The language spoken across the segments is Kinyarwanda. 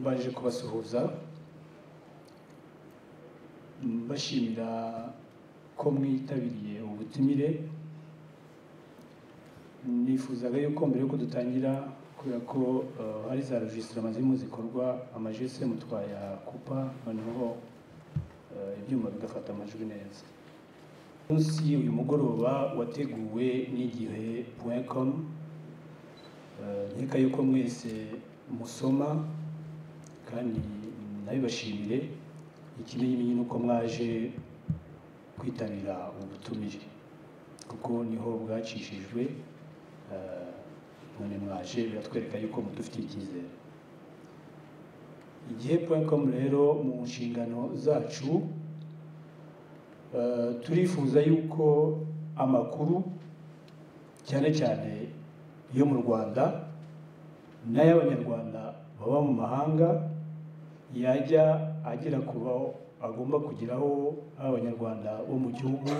Baje kubasuhuza, mbashimira ko mwitabiriye ubutumire. Nifuzaga yuko mbere yuko dutangira, kubera ko hari za enregistrement zirimo zikorwa, ama GSM twayakupa, noneho ibyuma bigafata amajwi neza. Munsi uyu mugoroba wateguwe n'Igihe.com. Nkeka yuko mwese musoma kandi nabibashimire. Ikimenyimenyi nuko mwaje kwitabira ubutumire, kuko niho bwacishijwe. None mwaje biratwereka yuko mudufitiye icyizere. Igihe.com rero, mu nshingano zacu, turifuza yuko amakuru, cyane cyane yo mu Rwanda n'ay'Abanyarwanda baba mu mahanga, yajya agera ku bo agomba kugeraho, Abanyarwanda bo mu gihugu,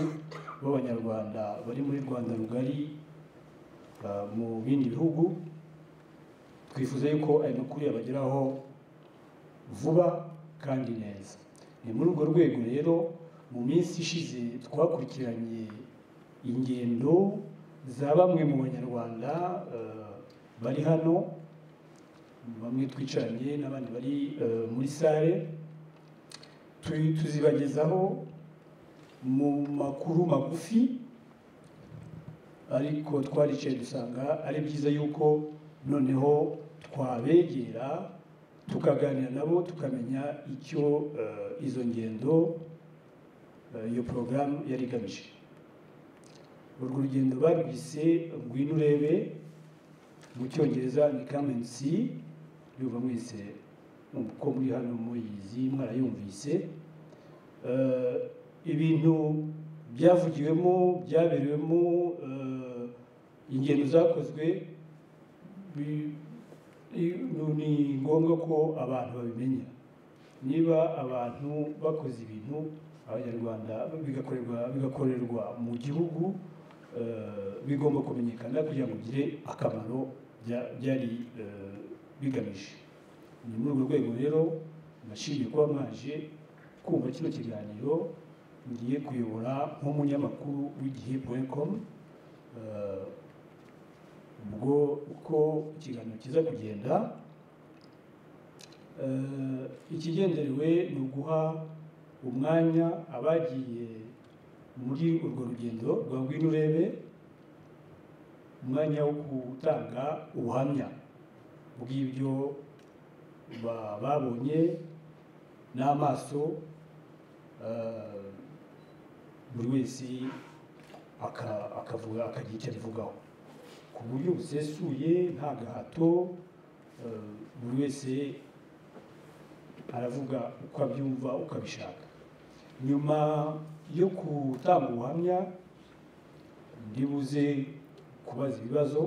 b'Abanyarwanda bari muri Rwanda rugari, mu bindi bihugu. Twifuza yuko ayo makuru yabageraho vuba kandi neza. Ni muri urwo rwego rero mu minsi ishize twakurikiranye ingendo za bamwe mu Banyarwanda bari hano, bamwe twicaranye n'abandi bari muri salle, tuzibagezaho mu makuru magufi. Ariko twaricaye dusanga ari byiza yuko noneho twabegera, tukaganira nabo, tukamenya icyo izo ngendo, iyo porogaramu yari igamije. Urwo rugendo barwise "Ngwino urebe", mu Cyongereza ni "Come and See". Yumva mwese ko muri hano muyizi, mwarayumvise. Ibintu byavugiwemo, byaberewemo, ingendo zakozwe, ni ngombwa ko abantu babimenya. Niba abantu bakoze ibintu, Abanyarwanda, bigakorerwa mu gihugu, bigomba kumenyekana kugira ngo bigire akamaro byari bigamije. Ni muri urwo rwego rero nashimiye kuba mwaje kumva kino kiganiro ngiye kuyobora nk'umunyamakuru w'Igihe.com. Ubwo uko ikiganiro kiza kugenda, ikigenderewe ni uguha umwanya abagiye muri urwo rugendo rwa "Ngwino urebe", umwanya wo gutanga ubuhamya bw'ibyo babonye n'amaso, buri wese akavuga, akagira icyo abivugaho ku buryo busesuye, nta gahato. Buri wese aravuga uko abyumva, uko abishaka. Nyuma yo gutanga ubuhamya, ndibuze kubaza ibibazo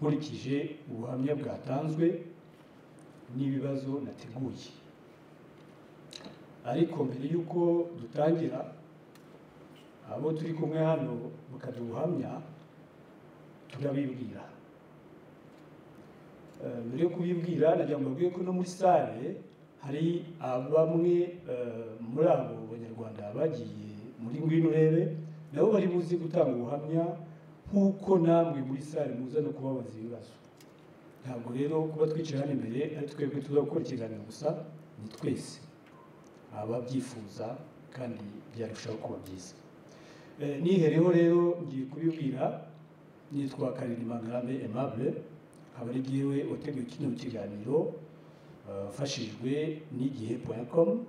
nkurikije ubuhamya bwatanzwe n'ibibazo nateguye. Ariko mbere y'uko dutangira, abo turi kumwe hano bakaduha ubuhamya, turabibwira. Mbere yo kubibwira, nagira ngo mbabwire ko no muri salle hari bamwe muri abo Banyarwanda bagiye muri "Ngwino urebe", nabo bari buze gutanga ubuhamya nk'uko namwe muri salle muza no kubabaza ibibazo. Ntabwo rero kuba twicaye hano imbere ari twebwe tuza gukora ikiganiro gusa, ni twese ababyifuza, kandi byarushaho kuba byiza. Nihereho rero ngiye kubibwira. Nitwa Karirima Ngarambe Aimable, akaba ari jyewe wateguye kino kiganiro, mfashijwe n'Igihe.com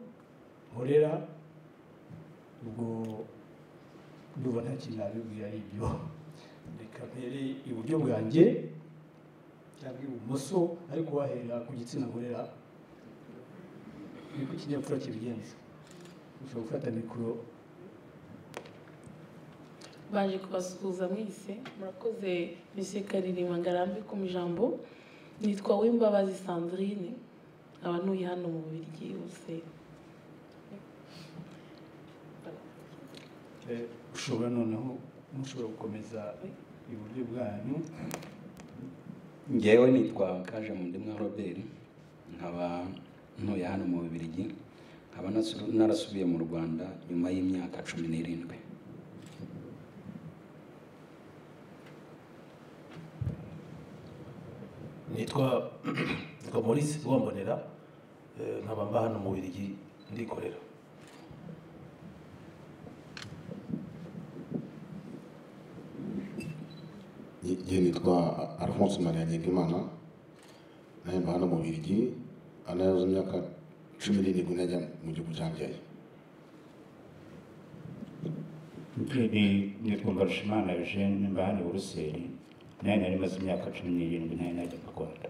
nkorera. Ubwo ndumva nta kintu nabibwira, ari ibyo. Reka mpere iburyo bwanjye cyangwa ibumoso, ariko wahera ku gitsina gorera, niko ikinyabupfura kibigenza. Ushobora gufata mikoro. Baje kubasuhuza mwese. Murakoze, Monsieur Karirima Ngarambe, ku ijambo. Nitwa Uwimbabazi Sandrine, nkaba ntuye hano mu Bubiligi hose. Ushobora noneho, mushobora gukomeza iburyo bwanyu. Ngewe nitwa Kaje Mundimwa Robert. Nkaba ntuye hano mu Bubiligi, nkaba narasubiye mu Rwanda nyuma y'imyaka 17. Nitwa Maurice Uwambonera, nkaba mba hano mu Bubiligi ndikorera. Njye nitwa Alphonse Maria Nkengimana, nawe mba hano mu Bubiligi, anayoza imyaka 17 najya mu gihugu cyambyaye. Nitwa Mbarushimana Eugene, mba hano i Buruseli, nawe nari maze imyaka 17 nawe najya mu Rwanda.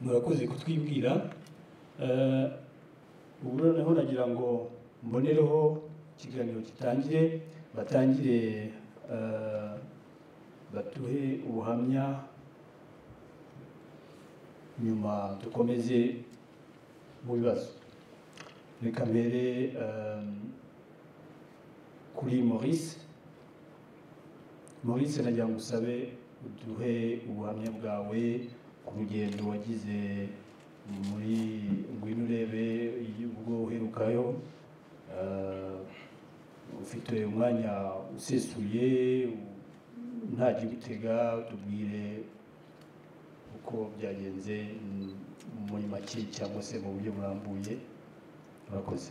Murakoze kutwibwira. Ubu noneho nagira ngo mbonereho ikiganiro gitangire, batangire batuhe ubuhamya, nyuma dukomeze mu bibazo. Reka mbere kuri Maurice. Maurice, nagira ngo usabe uduhe ubuhamya bwawe ku rugendo wagize muri Ngwino Urebe ubwo uherukayo. Ufite umwanya usesuye, nta gutega, tubwire uko byagenze muri make cyangwa se mu buryo burambuye. Murakoze.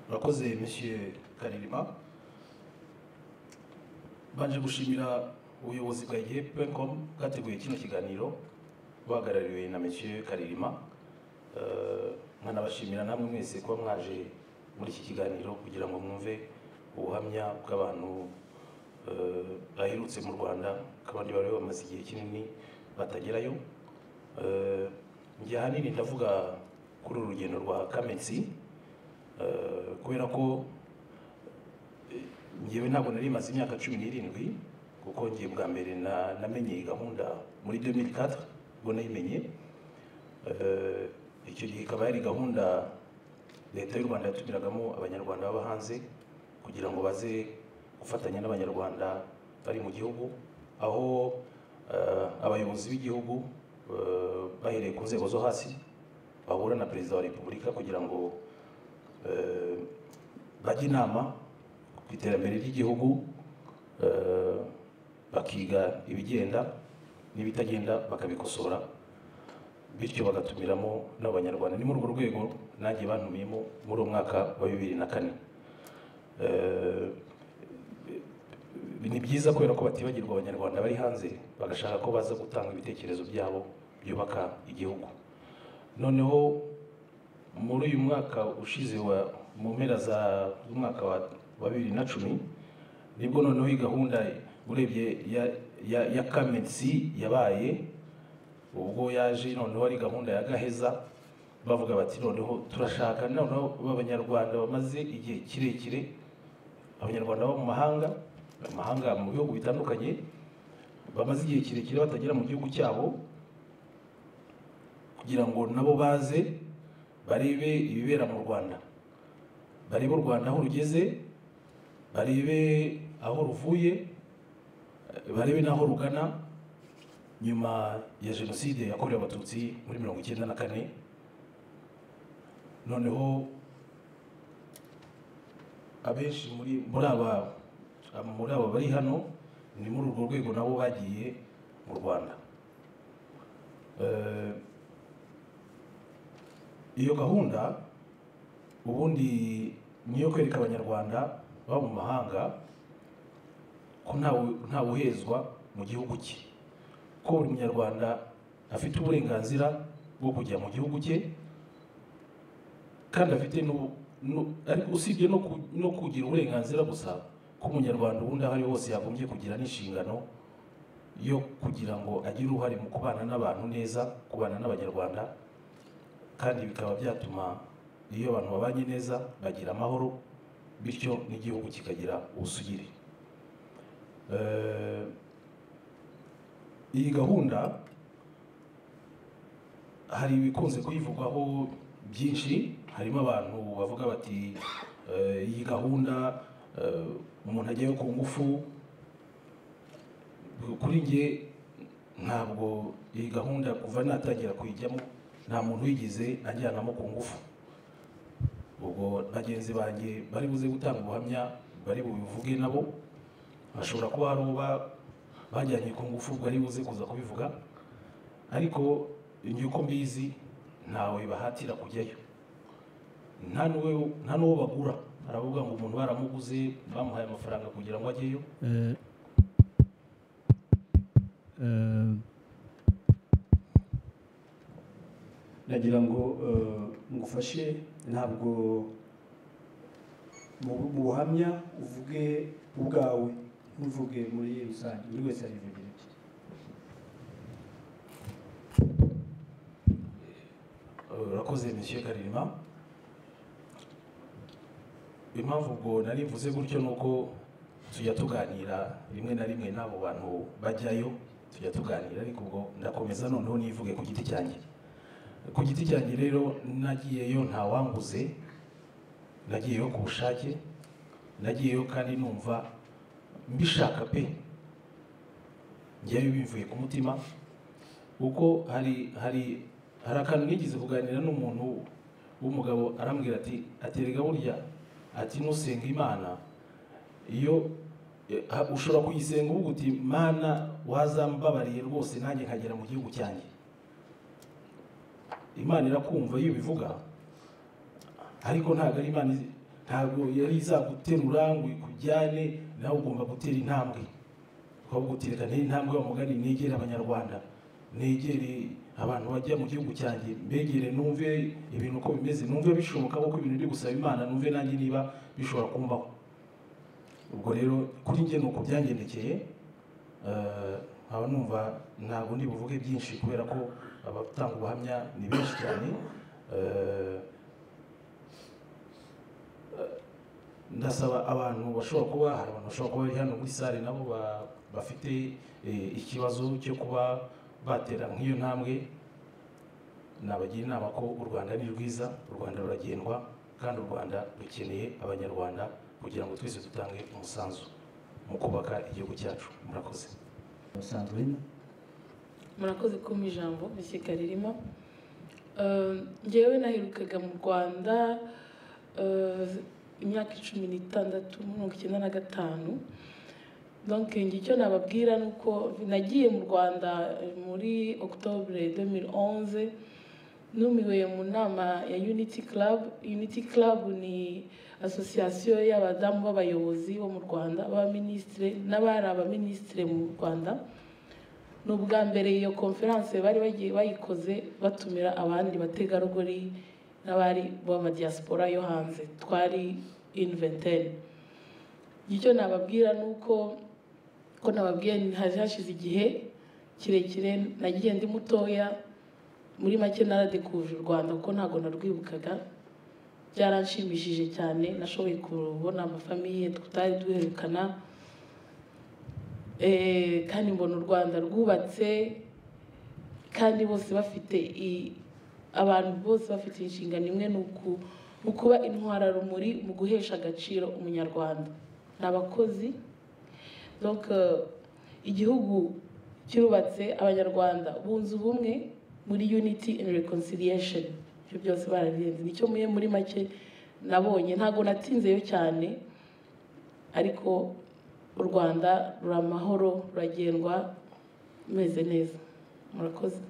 Murakoze Monsieur Karirima. Banje gushimira ubuyobozi bwa igihe.com bwateguye kino kiganiro buhagarariwe na Monsieur Karirima. Nkanabashimira namwe mwese kuba mwaje muri iki kiganiro kugira ngo mwumve ubuhamya bw'abantu baherutse mu Rwanda, kandi bari bamaze igihe kinini batagerayo. Njye ahanini ndavuga kuri uru rugendo rwa Kamensi, kubera ko njyewe ntabwo nari maze imyaka 17, kuko ngiye bwa mbere namenye iyi gahunda muri 2004, ubwo nayimenye. Icyo gihe ikaba yari gahunda leta y'u Rwanda yatumiragamo abanyarwanda baba hanze kugira ngo baze gufatanya n'abanyarwanda bari mu gihugu, aho abayobozi b'igihugu bahereye ku nzego zo hasi bahura na Perezida wa Repubulika kugira ngo bajye inama ku iterambere ry'igihugu, bakiga ibigenda n'ibitagenda bakabikosora, bityo bagatumiramo n'abanyarwanda. Ni muri urwo rwego nanjye bantumiyemo muri uwo mwaka wa 2004. Ni byiza kubera ko batibagirwa abanyarwanda bari hanze, bagashaka ko baza gutanga ibitekerezo byabo byubaka igihugu. Noneho muri uyu mwaka ushize mu mpera z'umwaka wa 2010, nibwo noneho iyi gahunda urebye ya Kamensi yabaye, ubwo yaje noneho ari gahunda ya Gaheza, bavuga bati noneho turashaka noneho b'abanyarwanda bamaze igihe kirekire, abanyarwanda bo mu mahanga mu bihugu bitandukanye bamaze igihe kirekire batagera mu gihugu cyabo, kugira ngo nabo baze barebe ibibera mu Rwanda, barebe u Rwanda aho rugeze, barebe aho ruvuye, barebe n'aho rugana nyuma ya jenoside yakorewe abatutsi muri 1994. Noneho abenshi muri aba bari hano ni muri urwo rwego nabo bagiye mu Rwanda. Iyo gahunda ubundi niyo kwereka abanyarwanda baba mu mahanga ko nta buhezwa mu gihugu cye, ko buri munyarwanda afite uburenganzira bwo kujya mu gihugu cye, kandi afite ariko usibye no kugira uburenganzira gusa, ko umunyarwanda ubundi aho ari hose yagombye kugira n'inshingano yo kugira ngo agire uruhare mu kubana n'abantu neza, kubana n'abanyarwanda, kandi bikaba byatuma iyo abantu babanye neza bagira amahoro, bityo n'igihugu kikagira ubusugire. Iyi gahunda hari ibikunze kuyivugwaho byinshi, harimo abantu bavuga bati iyi gahunda umuntu ajyayo ku ngufu, Kuri njye ntabwo iyi gahunda kuva natangira kuyijyamo nta muntu wigeze anjyanamo ku ngufu. Ubwo bagenzi banjye bari buze gutanga ubuhamya bari bubivuge nabo, bashobora kuba hari uwo bajyanye ku ngufu bari buze kuza kubivuga, ariko njye uko mbizi ntawe bahatira kujyayo, nta n'uwo bagura. Aravuga ngo umuntu baramuguze bamuhaye amafaranga kugira ngo ajyeyo. Nagira ngo ngufashe, ntabwo mu buhamya uvuge ubwawe, ntuvuge muri rusange, buri wese arivugira ibye. Urakoze Monsieur Karirima. Impamvu ubwo nari mvuze gutyo nuko tujya tuganira rimwe na rimwe n'abo bantu bajyayo, tujya tuganira, ariko ubwo ndakomeza noneho nivuge ku giti cyanjye. Ku giti cyanjye rero nagiyeyo ntawanguze, nagiyeyo ku bushake, nagiyeyo kandi numva mbishaka pe, njyayo bivuye ku mutima. Kuko hari akantu nigeze kuganira n'umuntu w'umugabo arambwira ati aterega burya, ati nusenga Imana iyo ushobora kuyisenga uvuga uti Mana wazambabariye rwose nanjye nkagera mu gihugu cyanjye. Imana irakumva iyo ubivuga, ariko ntabwo ari Imana, ntabwo yari izaguterura ngo ikujyane, nawe ugomba gutera intambwe. Ukavuga uti reka ntere intambwe wa mugani, negere Abanyarwanda, negere abantu bajya mu gihugu cyanjye, mbegere numve ibintu uko bimeze, numve bishoboka kuko ibintu ndi gusaba Imana, numve nanjye niba bishobora kumbaho. Ubwo rero kuri njye nuko byangendekeye. Nkaba numva ntabwo ndi buvuge byinshi kubera ko abatanga ubuhamya ni benshi cyane. Ndasaba abantu bashobora kuba, hari abantu bashobora kuba bari hano muri sale nabo bafite ikibazo cyo kuba batera nk'iyo ntambwe, nabagira inama ko u Rwanda ni rwiza, u Rwanda ruragendwa, kandi u Rwanda rukeneye Abanyarwanda kugira ngo twese dutange umusanzu mu kubaka igihugu cyacu. Murakoze. Sandrine. Murakoze kumpa ijambo Monsieur Karirima. Njyewe naherukaga mu Rwanda imyaka 16, 1995. Donc icyo nababwira nuko nagiye mu Rwanda muri Octobre 2011, numiwe mu nama ya Unity Club. Unity Club ni association y'abadamu b'abayobozi bo mu Rwanda, b'abaministre n'abari abaministre mu Rwanda. Ni ubwa mbere iyo conference bari bagiye bayikoze batumira abandi bategarugori n'abari b'amadiaspora yo hanze, twari une vingtaine. Icyo nababwira nuko ko nababwiye hashize igihe kirekire, nagiye ndi mutoya, muri make naradekuje u Rwanda kuko ntabwo narwibukaga. Byaranshimishije cyane, nashoboye kubona amafamiye tutari duherukana, kandi mbona u Rwanda rwubatse, kandi bose bafite abantu bose bafite inshingano imwe, ni ukuba intwararumuri mu guhesha agaciro Umunyarwanda. Ni abakozi. Donc igihugu kirubatse, Abanyarwanda bunze ubumwe muri unity and reconciliation, ibyo byose barabirenze. Nicyo muri make nabonye, ntabwo natinzeyo cyane, ariko u Rwanda ruri amahoro, ruragendwa, rumeze neza. Murakoze.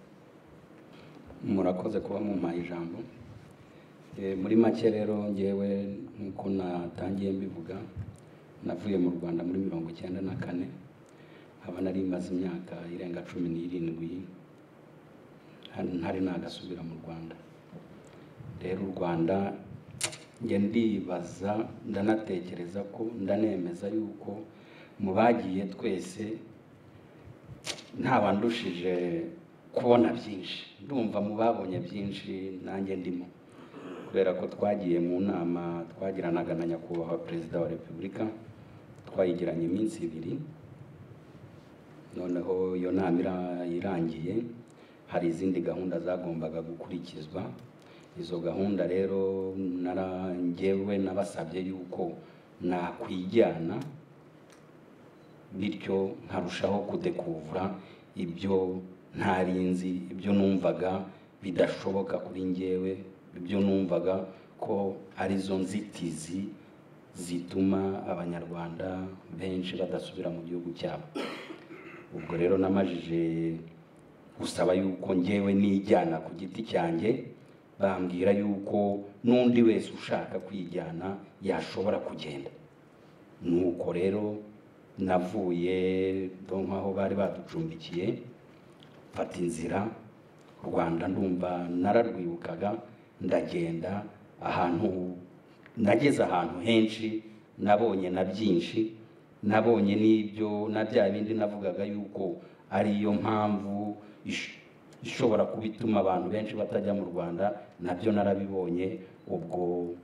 Murakoze kuba mumpaye ijambo. Muri make rero ngewe nkuko natangiye mbivuga, navuye mu Rwanda muri 1994, haba nari maze imyaka irenga 17 ntari nagasubira mu Rwanda. Rero u Rwanda njye ndibaza, ndanatekereza ko ndanemeza yuko mu bagiye twese ntabandushije kubona byinshi. Ndumva mu babonye byinshi nanjye ndimo, kubera ko twagiye mu nama twagiranaga na nyakubahwa Perezida wa Repubulika, twayigiranye iminsi 2. Noneho iyo nama irangiye hari izindi gahunda zagombaga gukurikizwa. Izo gahunda rero njyewe nabasabye yuko nakwijyana Bityo nkarushaho kudekuvura ibyo ntarinzi, ibyo numvaga bidashoboka kuri njyewe, ibyo numvaga ko arizo nzitizi zituma abanyarwanda benshi badasubira mu gihugu cyabo. Ubwo rero namajije gusaba yuko njyewe nijyana ku giti cyanjye, bambwira yuko n'undi wese ushaka kwijyana yashobora kugenda. Nuko rero navuye aho bari baducumbikiye, mfata inzira Rwanda, ndumva nararwibukaga, ndagenda ahantu nageze ahantu henshi, nabonye na byinshi, nabonye n'ibyo na bya bindi navugaga yuko ariyo mpamvu ishobora kuba ituma abantu benshi batajya mu Rwanda, nabyo narabibonye. Ubwo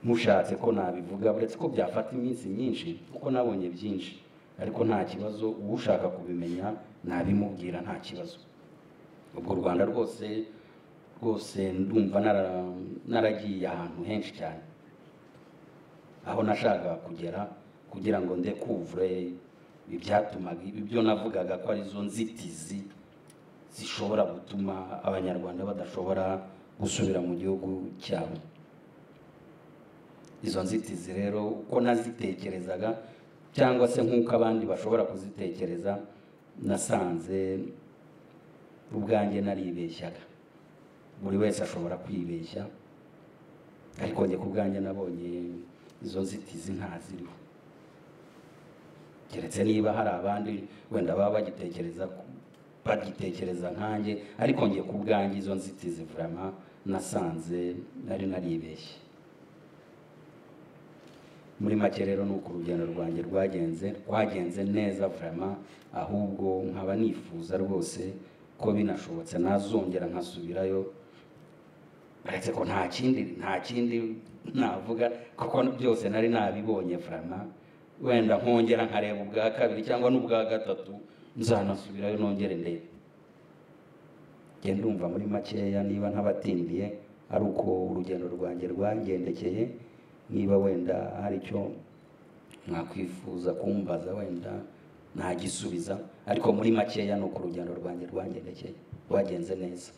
mushatse ko nabivuga, uretse ko byafata iminsi myinshi kuko nabonye byinshi, ariko nta kibazo, ushaka kubimenya nabimubwira nta kibazo. Ubwo Rwanda rwose rwose ndumva naragiye ahantu henshi cyane aho nashakaga kugera kugira ngo ndekuvure ibyatumaga ibyo navugaga ko arizo nzitizi zishobora gutuma abanyarwanda badashobora gusubira mu gihugu cyabo. Izo nzitizi rero uko nazitekerezaga cyangwa se nk'uko abandi bashobora kuzitekereza, nasanze ubwanjye naribeshyaga. Buri wese ashobora kwibeshya, ariko njye ku bwanjye nabonye izo nzitizi ntaziriho, keretse niba hari abandi wenda baba bagitekereza nkanjye, ariko njye ku bwanjye izo nzitizi vraiment nasanze nari naribeshye. Muri make rero nuko urugendo rwanjye rwagenze neza vraiment, ahubwo nkaba nifuza rwose ko binashobotse nazongera nkasubirayo, uretse ko nta kindi navuga kuko byose nari nabibonye vraiment. Wenda nkongera nkareba ubwa kabiri cyangwa n'ubwa gatatu, nzanasubirayo nongere ndebe. Njye ndumva muri makeya niba ntabatindiye ari uko urugendo rwanjye rwangendekeye. Niba wenda hari icyo mwakwifuza kumbaza wenda nagisubiza, ariko muri makeya ni uko urugendo rwanjye rwangendekeye rwagenze neza.